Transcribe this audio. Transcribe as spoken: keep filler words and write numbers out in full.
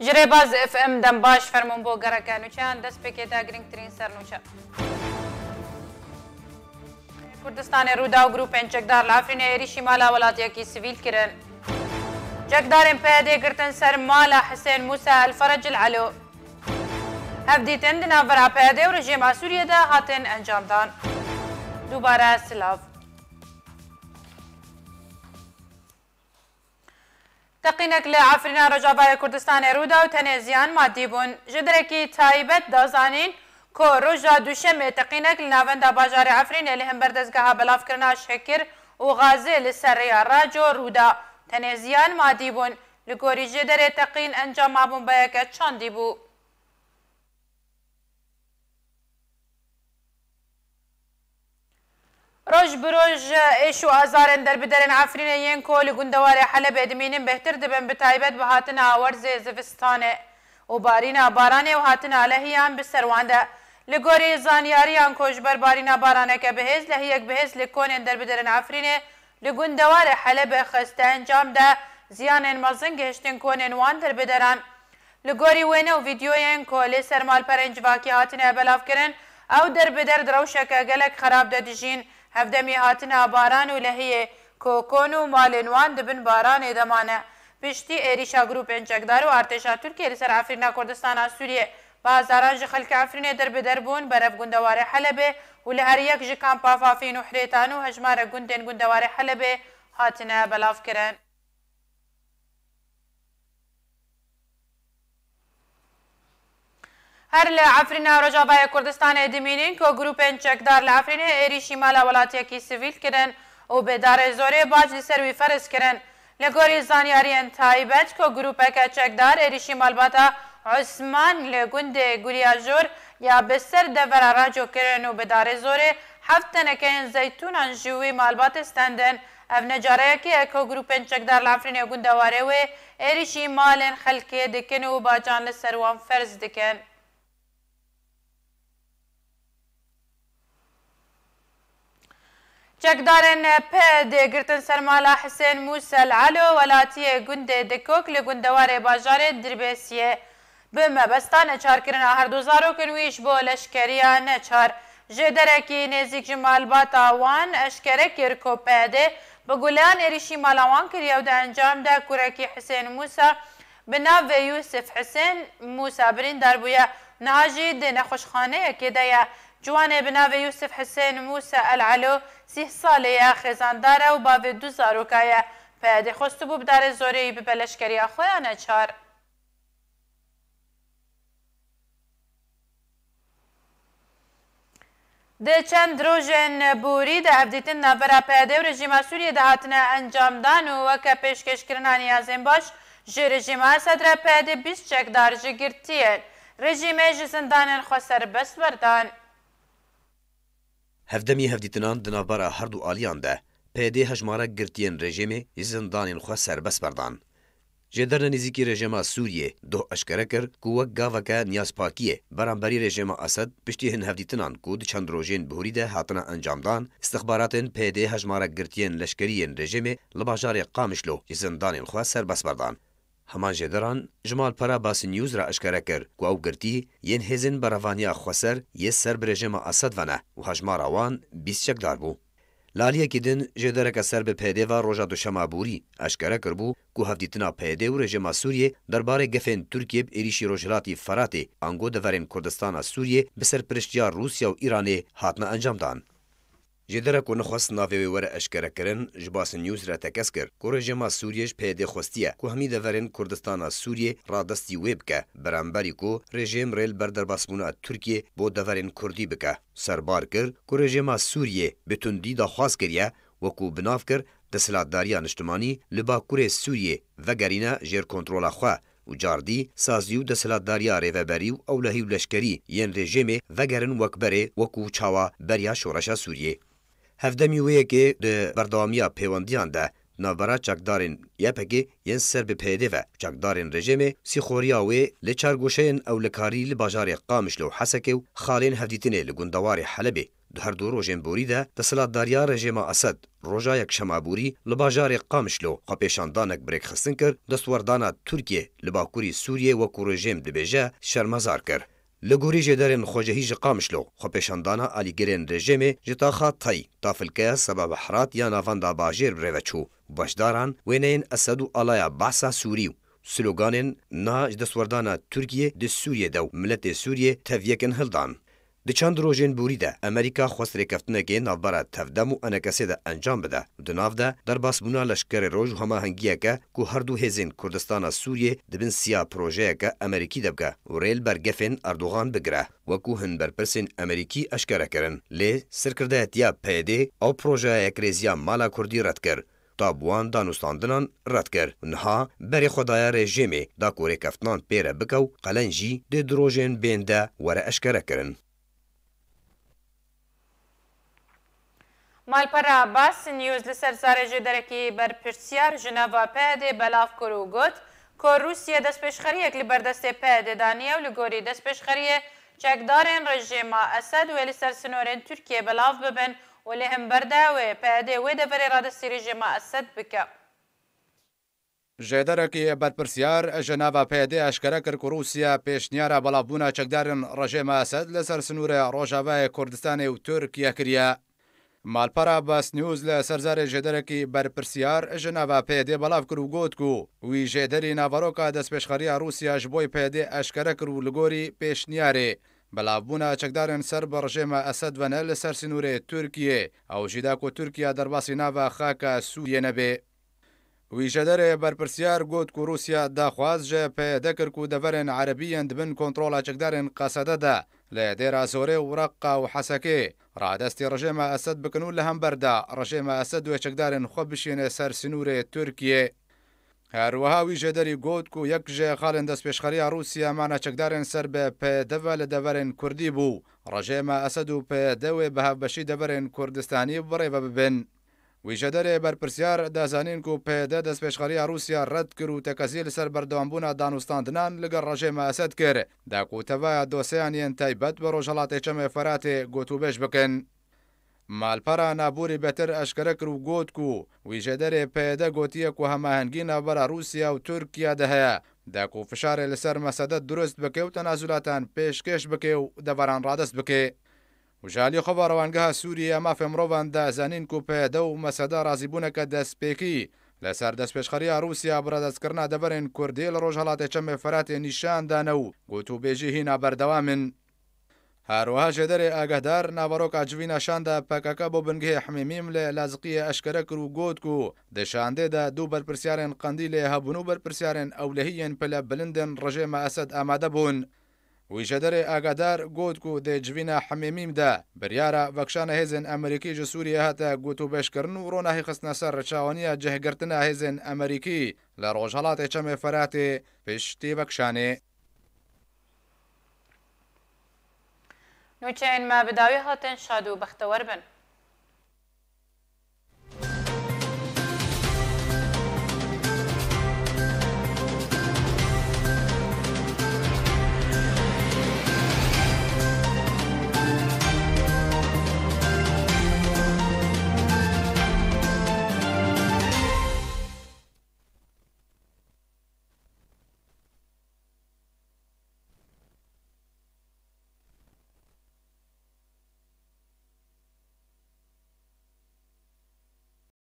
Ji Rêbaz F M dem baş, fermûn bo gereke nûçeyan, destpêkê de girîngtirîn sernûçe. Kurdistanê Rûdaw, grûpên çekdar li Efrînê êrîşî mala welatiyekî sivîl kirin. Çekdarên P Y D'ê girtin ser mala Hisên Mûsa El Ferec El Elo. Hevdîtin di navbera P Y D û rejîma Sûriyê de hatin encamdan. Dubare silav. Teqînek li Efrîna Rojavayê Kurdistanê rû da û tenê ziyan madî bûn. Ji derekî taybet da zanîn ku roja Duşemê teqînek li navenda bajarê Efrînê li hember dezgeha belavkirina Şekir û Xazê li ser rêya Raco rû da. Tenê ziyan madî bûn. Li gorî jêderê teqîn encama bombeyeke çandî bû. Roj bi roj êş û azarên derbiderên Efrînê yên ku li gundewarê Helebê dimînin bêhtir dibin, bi taybet bi hatina werzê zivistanê û barîna baranê û hatina lehiyan bi ser wan de. Li gorî zanyariyan ku ji ber barîna baraneke bihêz, lehiyek bihêz li konên derbiderên Efrînê li gundewarê Helebê xiste encam de, ziyanên mezin gihiştin konên wan derbideran. Li gorî wêne û vîdeoyên ku li ser malperên civakî hatine belavkirin, ew derbider di rewşeke gelek xerab de dijîn. Hevdemî hatina baran û lehiyê ku kon û malên wan di bin baranê de mane. Piştî êrîşa grûpên çekdar û artêşa Tirkiyê li ser Efrîna Kurdistana Sûriyê, bi hezaran ji xelkê Efrînê derbider bûn berev gundewarê Helebê û li her yek ji kampa Fafîn û Hirêtan û hejmarek gundên gundewarê Helebê hatine belavkirin. Her li Efrîna Rojavayê Kurdistanê dimînin ku grûpên çekdar li Efrînê êrîşî mala welatiyekî sivîl kirin û bi darê zorê bac li ser wî ferz kirin. Li gorî zanyariyên taybet ku grûpeke çekdar êrîşî malbata Osman li gundê Guliyajor ya bi ser devera Raco kirin û bi darê zorê heft tenekeyên zeytûnan ji wî malbatê stendin. Ev ne careyekê ye ku grûpên çekdar li Efrînê gundewarê wê êrîşî malên xelkê dikin û bacan li ser wan ferz dikin. Çekdarên P Y D'ê girtin ser mala Hisên Mûsel Elo, welatiyê gundê Dikok li gundewarê bajarê Dirbêsiyê. Bi mebesta neçarkirina her du zarokin wî ji bo leşkeriya neçar, jêderekî nêzîk ji malbata wan eşkere kir ku P Y D bi guleyan êrîşî mala wan kiriye û di encam de kurekî Hisên Mûsa bi navê Yûsif Hisên Mûsa birîndar bûye. Niha jî di nexweşxaneyekê de ye. Ciwanê bi navê Yûsif Hisên Mûsa El Elo sîh salê ye, xêzandar e û bavê du zaroka ye. P Y D xwestibû bi darê zorê wî bibe leşkeriya xwe ya neçar. Di çend rojên borî de hevdîtin navbera P Y D û rejîma Sûriyê de hatine encamdan û weke pêşkêşkirina niyazên baş ji rejîma Esed re P Y D bîst çekdar ji girtiyên rejîmê ji zindanên xwe serbest berdan. Hevdemî hevdîtinan di navbera her du aliyan de P Y D hejmarek girtiyên rejîmê ji zindanên xwe serbest berdan. Jêderine nêzîkî rejîma Sûriyê doh eşkere kir ku wek gaveke niyazpakiyê beramberî rejîma Esed piştî hin hevdîtinan ku di çend rojên bihurî de hatine encamdan, istixbaratên P Y D hejmarek girtiyên leşkerî yên rejîmê li bajarê Qamişlo ji zindanên xwe serbest berdan. Heman jêderan ji malpera Basî News re eşkere kir ku ew girtî yên hêzên berevaniya xweser yê ser bi rejîma Esed ve ne û hejmara wan bîst çekdar bû. Li aliyekî din, jêdereke ser bi P Y D ve roja duşema borî eşkere kiribû ku hevdîtina P Y D û rejîma Sûriyê derbarê gefên Tirkiyê bi êrîşî Rojhilatî Feratê ango deverên Kurdistana Sûriyê bi serpiriştiya Rûsya û Îranê hatine encamdan. Jêdere ku nexwest navê wê were eşkerekirin, ji Basî News re tekez kir ku rejîma Sûriyê ji P Y D xwestiye ku hemî deverên Kurdistana Sûriyê radestî wê bike, beramberî ku rejîm rê li ber derbasbûna Tirkiyê bo deverên Kurdî bike. Serbar kir ku rejîma Sûriyê bi tundî daxwaz kiriye, wekû bi nav kir desthilatdariya niştimanî li Bakurê Sûriyê vegerîne jêr kontrola xwe û cardî sazî û desthilatdariya rêveberî û ewlehî û leşkerî yên rejîmê vegerin wek berê, wekû çawa beriya şoreşa Sûriyê. Hevdemî wê yekê di berdewamiya pêwendiyan de navbera çekdarên Y P G yên ser bi P Y D ve û çekdarên rejîmê sîxoriya wê li çar goşeyên ewlekarî li bajarê Qamişlo û Hesekê û xalên hevdîtinê li gundewarê Helebê Di her du rojên borî de desthilatdariya rejêma Esed roja Yekşema borî li bajarê Qamişlo xwepêşandanek bi rêkxistin kir, destwerdana Tirkiyê li bakurî Sûriyê wekû rejêm dibêje şermezar kir. Li gorî jêderên xwecihî ji Qamişlo, xwepêşandana alîgirên rejêmê ji taxa Tay, Tafilkeya Seba Behrat ya navenda bajêr bi rê ve çû. Beşdaran wêneyên Esed û Alaya Behsa Sûrî û sloganên niha ji destwerdana Tirkiyê di Sûriyê de û miletê Sûriyê tev yek in hildan. Di çend rojên borî de Amerîka xwest rêkeftinekê navbera Tevdem û Enekesê de encam bide û di nav de derbasbûna leşkerê roj û hemahengiyeke ku her du hêzên Kurdistana Sûriyê di bin siya projeyeke Amerîkî de bike û rê li ber gefên Erdogan bigire, wekû hin berpirsên Amerîkî eşkere kirin. Lê serkirdayetiya P Y D ew projeya yekrêziya mala Kurdî red kir. Ta bi wan danûstandinan red kir. Niha berê xwe daye rejêmê da ku rêkeftinan pê re bike û qelen jî dê di rojên bên de were eşkerekirin. Malpera Abbas News li ser zarê jêderekî berpirsiyar ji nava P Y D'ê belav kir û got ku Rûsya destpêşxeriyek li ber destê P Y D'ê daniye û li gorî destpêşxeriyê çekdarên rejêma Esed wê li ser sinorên Tirkiyê belav bibin û li hember de wê P Y D wê deverê radestî rejêma Esed bike. Jêderekî berpirsiyar ji nava P Y D eşkere kir ku Rûsya pêşniyara belavbûna çekdarên rejêma Esed li ser sinûrê Rojavayê Kurdistanê û Tirkiye kiriye. Malpera Bas News li ser zarê jêderekî berpirsiyar ji nava P Y D belav kir û got ku wî jêderî naveroka destpêşxeriya Rûsya ji bo P Y D eşkere kir û li gorî pêşniyarê belavbûna çekdarên ser bi rejêma Esed ve ne li ser sinûrê Tirkiyê, ew jî da ku Tirkiye derbasî nava xaka Sûriyê nebe. Wî jêderê berpirsiyar got ku Rûsya daxwaz ji P Y D kir ku deverên erebî yên di bin kontrola çekdarên Qesede de li Dêra Zorê û Reqa û Hesekê radestî rejêma Esed bikin û li hember de rejêma Esed wê çekdarên xwe bişîne ser sinûrê Tirkiyê. Her wiha wî jêderî got ku yek ji xalên destpêşxeriya Rûsya mana çekdarên ser bi P Y D ve li deverên Kurdî bû. Rejêma Esed û P Y D wê bi hevbeşî deverên Kurdistanî bi rê ve bibin. Wî jêderê berpirsiyar da zanîn ku P Y D destpêşxeriya Rûsya red kir û tekezî li ser berdewambûna danûstandinan li gel rejêma Esed kir, da ku tevaya dosyeyan yên taybet bi Rojhelatê Çemê Feratê gotûbêj bikin. Malpera Nabûrî Betir eşkere kir û got ku wî jêderê P Y D gotiye ku hemahengî navbera Rûsya û Tirkiye de heye, da ku fişarê li ser Mesede durust bike û tenazulatan pêşkêş bike û deveran radest bike. Û ji alî xwe ve Rewangeha Sûriyê ya Mafê Mirovan da zanîn ku P Y D û Mesede razîbûneke destpêkî li ser destpêşxeriya Rûsya bi radestkirina deverên Kurdî li Rojhelatê Çemê Feratê nîşan dane û gotûbêjî hîna berdewam in. Her wiha jêderê agehdar naveroka civîna şanda P K K bo bingehê Hemîmîm li Laziqiyê eşkere kir û got ku di şandê de du berpirsiyarên Qendîlê hebûn û berpirsiyarên ewlehî yên pile bilind ên rejêma Esed amade bûn. Wî jêderê agadar got ku di civîna Hemêmîm de biryara vekişana hêzên Amerîkî ji Sûriyê hate gotûbêjkirin û ronahî xistine ser çawaniya cihgirtina hêzên Amerîkî li Rojhelatê Çemê Feratê piştî vekişanê. Nûçeyên me bi dawî hatin, şad û bextewar bin.